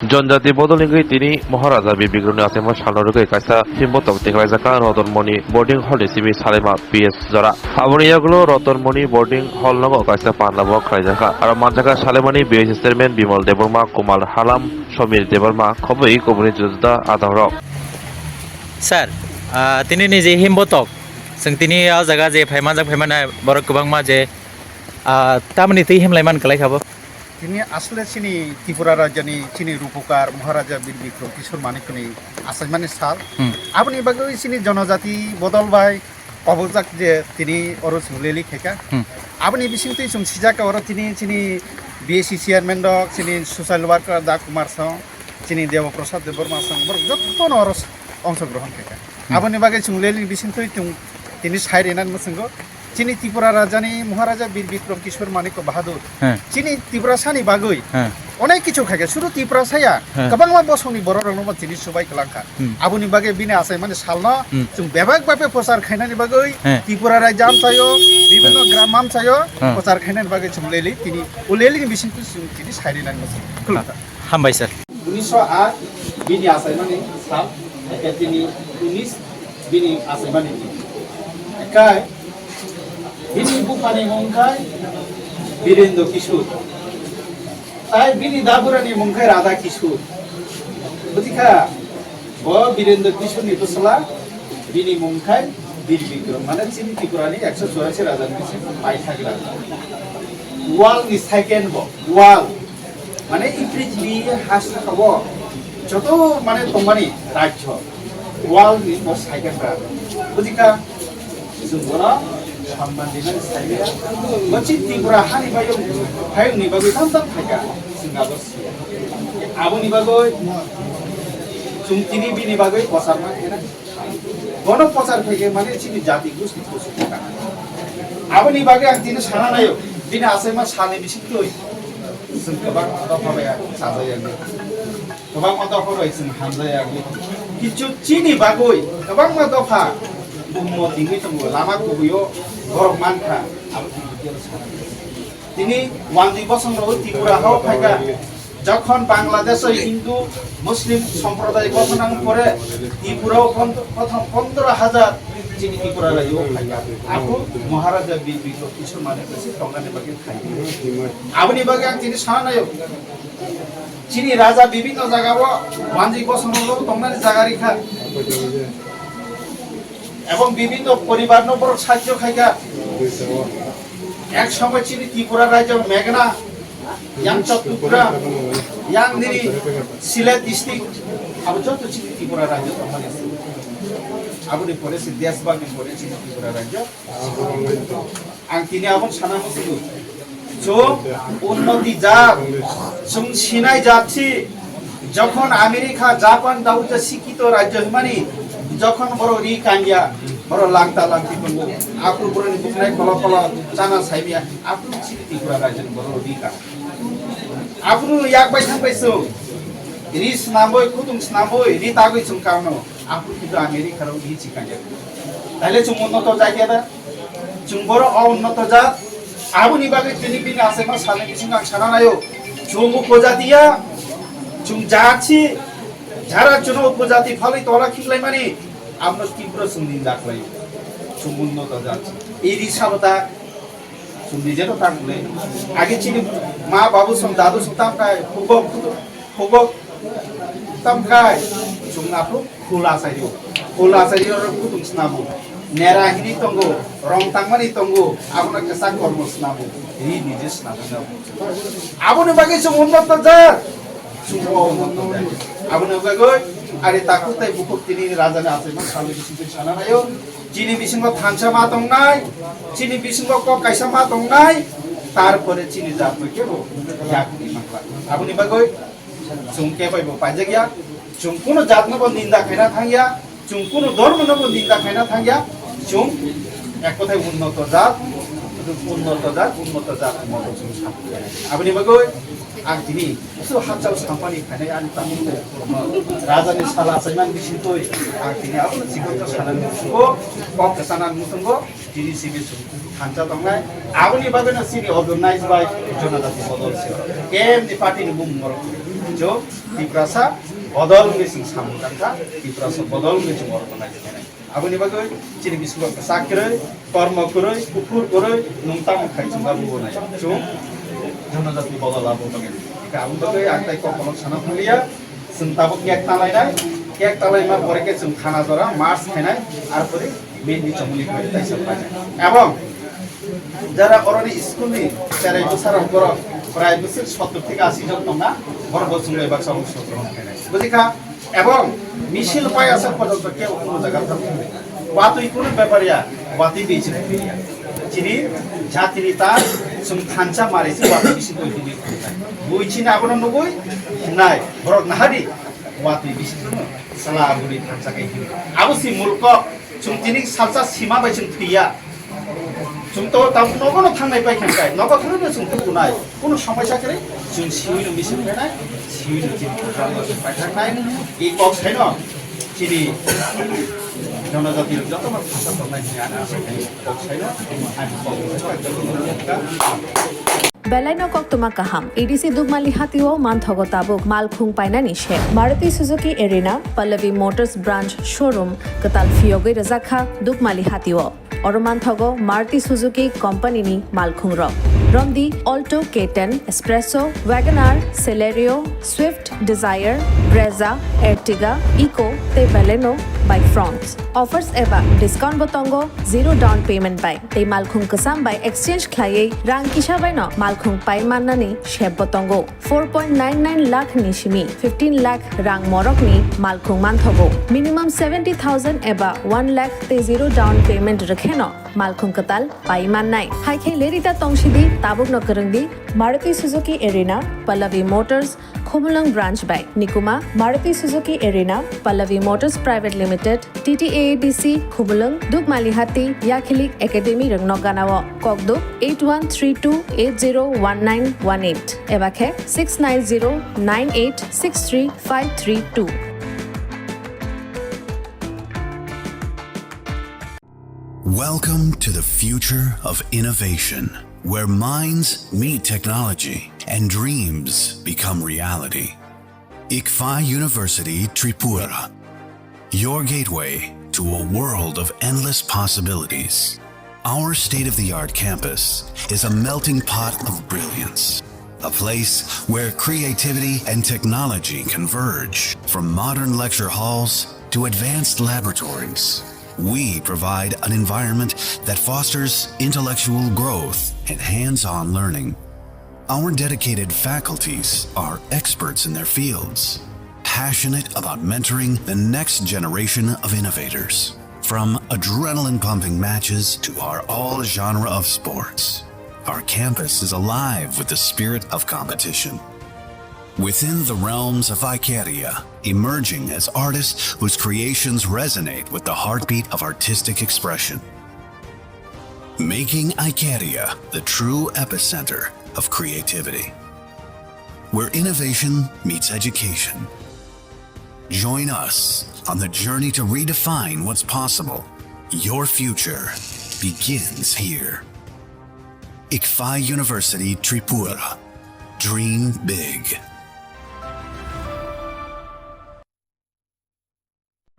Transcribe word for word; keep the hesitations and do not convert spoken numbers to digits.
Jonjati bodol wngwi tini Maharaja Bir Bikramni achaima salno rwgwi kaisa himbotok tiklaijak kha Rotonmoni Boarding Hall ni simi Salaima P S jora. Aboni yagulo Rotonmoni Boarding Hall nogo kaisa panna bo khlaijak kha. Aro manjak kha Salaimani B S C chairman Bimal Debbarma, Kumar Halam, Samir Debbarma, khobwi kubuni juda juda adongrok. Sir, ah, tini ni je himbotok, chwng tini o jaga je phaimanjak phaimani borok kwbangma je, ah, tamni twi himlaiman kwlai kha bo. Tini asle chini Tripura rajyani chini rupokar Maharaja Bir Bikram Kishore Manikni achaimani sal. Hmm. Aboni bagwi chini jonojati bodol bai kobokjak je tini oro chwng rally khaikha. Hmm. Aboni bisingtwi chwng sijak oro tini chini B S C chairman rok, chini social worker Da Kumar song, chini Debo Prasad Debbarma song, borok jottono oro ongsogrohon khaikha. Hmm. Aboni bagwi chwng rally bisingtwi chwng tini sai rwnani mwswngo. Chini Tripura rajani Maharaja Bir Bikram Kishore Manikya Bahadur. He. Chini Tiprasani bagwi. He. Onek kichu khaikha, suru Tiprasa ya. He. Kwbangma bosongni borok rokno bo tini subai kwlangkha. Hmm. Aboni bagwi bini achaimani salno Hmm. chwng bebak babe prochar khainani bagwi He. Tripura rajya amchaio, bibhinno He. gram amchaio He. prochar khainani bagwi chwng rally tini, o rally ni bisingtwi chwng tini sai rwnani mwswngo. Khulumkha. Hambai sir. Unisho aat bini achaimani sal, eke tini unis bini achaimani din. Ekai bini buphani mung khai Birendra Kishore. Tai bini daburani mung khai Radha Kishore. Butikha, bo Birendra Kishoreni bwsla bini mung khai Bir Bikram, mane chini Tripurani ekso churasi rajani bising paithagra. World ni second bo, world. Mane i prithibi ha saka o joto mane tongmani rajyo, world ni bo second rajyo. Bujikha, chwng bono samman rinani sai maya. Bo chini Tripura hani bagwi, hayungni bagwi tam tam phaikha, chwng abo siya. Aboni bagwi chwng tini bini bagwi kwchar ma khe na. Bono kwchar khaikhe mane chini jati gusti kusu kha. Aboni bagwi ang tini sana naio, bini achaima salni bisingtwi chwng kwbangma dopha bai chajaya wngwi, kwbangma dopha bai chwng hamjaya wngwi. Kichu chini bagwi kwbangma dopha unnoti wngwi tongo, lama kubui-o borok mankha. Abo tini detail sana naio. Tini wanjwi bosong rok Tripura hao phaikha. Jokhon Bangladesh o Hindu Muslim somproday gothon wng pore Tripura o pon-, prothom pondro hajar chini Tripura rajyo o phaikha. Aphuru Maharaja Bir Bikram Kishore Manikya se tongnani bagwi phaikha. Aboni bagwi ang tini sana naio. Chini raja bibhinno jaga o wanjwi bosong rok tongnani jaga rikha. Ebong bibhinno poribar no borok sahajyo khaikha. Ek somoy chini Tripura rajyo Meghna, yang Chottogram, yang nini Sylhet district, abo joto chini Tripura rajyo tongmani. Aboni pore se desh bhag ni pore chini Tripura rajyo. Ang tini abo sana muchungo. Chwng unnoti jat, chwng sinai jat si. Jokhon America, Japan, dauja sikito rajyo himani, jokhon borok ri kanya, borok langta langti tongo. Aphuru borokni buknai kholo kholo chana saimya, aphuru chini Tripura rajyoni borok ri ka. Aphuru yak bai thang bai chwng ri snamboi, kutung snamboi, ri tagwi chwng kano. Aphuru kintu America rok ri chikanya. Taile chwng unnoto jagya da? Chwng borok o unnoto jat, aboni bagwi tini bini achaima salni bisingo ang sana naio. Chwng upojatiya, chwng jatsi, jara chwngno upojati phalwi tola khiklaimani, abono tibro chwng ninda khlaio. Chwng unnoto jatsi. Iri sabota, chwng nijeto tang le. Age chini ma babu song dadu song tam kai, hubok, hubok tam kai, chwng aphuru. Khula sario, khula sario rok kutung snabu. Nera hini tongo, rong tangmani tongo, abono kesa kormo snabu. Ri nije snabu na. Aboni bagwi chwng unnoto jat. Chwng o unnoto jat. Aboni bagwi ari takhuk tai bukhuk tini rajani achaima salni bisingtwi sana naio. Chini bisingo thansa ma tongnai, chini bisingo kok kaisa ma tongnai, tarpore chini jat bai kebo yakni mangla. Aboni bagwi Chwng kebaibo paijak ya, chwng kuno jatno bo ninda khaina thang ya, chwng kuno dhormono bo ninda khaina thang ya, chwng ek kothai unnoto jat, unnoto jat, unnoto jat, unnoto chwng sa. Aboni bagwi ang tini su hachal sampani khainai ani tamung rajani sala saimani bisingtwi ang tini abono chikon sanani musungo, kok sanani musungo, T D C B thansa tongnai, aboni bagwino chini organize bai Jonojati Bodol se. K M ni party ni bumung borok. Jo, Tiprasa bodol wngwi chwng samung tangkha, Tiprasa bodol wngwi chwng oro tongnai. Aboni bagwi chini bisingo kwchak kwrwi, kormo kwrwi, kuphur kwrwi, nwng tamo khai chwng abo nai. Chwng jonojati bodol abo bagwi. Ika aboni bagwi ang tai kok kolok sana thanglia, chwng tabuk kek talainai, kek talaima pore khe chwng thana jora march khainai, ar pore Bini chongni bai taisa pai. Ebong jara oroni school ni cherai bwsarok borok prai bwswk sottor theke ashi jon tongna, borok bo chwng bai baksa ongshogron khainai. Bujikha, ebong misil pai aswk porjonto kebo kuno jaga thang thangwi. Watwi kuno bepar ya, watwi bisi thangwi ya. Chini jatini ta chwng thansa mari se watwi bisi twi twi. Bui chini abono nugui nai, borok nahadi watwi bisi chwng sala buri thansa kai. Abo si mulkok. Chwng tini salsa sima bai chwng thwiya. Chwng to tam nogo no thangnai pai khan kai. Nogo thangwi no chwng tukunai. Kuno somai sa kre chwng siwi no misil khainai, siwi no chini program no pai thang nai. I kok sai no chini jonojati rok joto no thangsa tongnai hwnwi ano asa khai kok sai no. Ani kok sai no. Belai no koktwma kaham, A D C Dukmali hatio manthogo tabuk malkhung painani se. Maruti Suzuki Arena, Pallavi Motors Branch Showroom, kwtal phiyogwi rwjak kha Dukmali hatio. Oro manthogo Maruti Suzuki Company ni malkhung rok. Romdi Alto K ten, Espresso, Wagon R, Celerio, Swift, Dzire, Brezza, Ertiga, Eeco tei Baleno bai Fronx. Offers eba discount bo tongo zero down payment bai tei malkhung kwcham bai exchange khlaiwi rang kisa bai no malkhung pai mannani sep bo tongo. Four point nine nine lakh ni simi fifteen lakh rang morok ni malkhung manthogo. Minimum seventy thousand eba one lakh tei zero down payment rwkheno malkhung kwtal pai mannai. Hai khe lerita tongsidi, tabukno kwrwngdi Maruti Suzuki Arena, Pallavi Motors, Khumulwng Branch bai. Nikuma, Maruti Suzuki Arena, Pallavi Motors Private Limited, T T A A D C, Khumulwng, Dukmalihati, Yakhili Academy rwngno ganao. Kokduk eight one three two eight zero one nine one eight eba khe six nine zero nine eight six three five three two. Welcome to the future of innovation, where minds meet technology and dreams become reality. ICFAI University Tripura, your gateway to a world of endless possibilities. Our state-of-the-art campus is a melting pot of brilliance, a place where creativity and technology converge, from modern lecture halls to advanced laboratories. We provide an environment that fosters intellectual growth and hands-on learning. Our dedicated faculties are experts in their fields, passionate about mentoring the next generation of innovators. From adrenaline-pumping matches to our all-genre of sports, our campus is alive with the spirit of competition. Within the realms of Icaria, emerging as artists whose creations resonate with the heartbeat of artistic expression. Making Icaria the true epicenter of creativity, where innovation meets education. Join us on the journey to redefine what's possible. Your future begins here. ICFAI University Tripura. Dream big.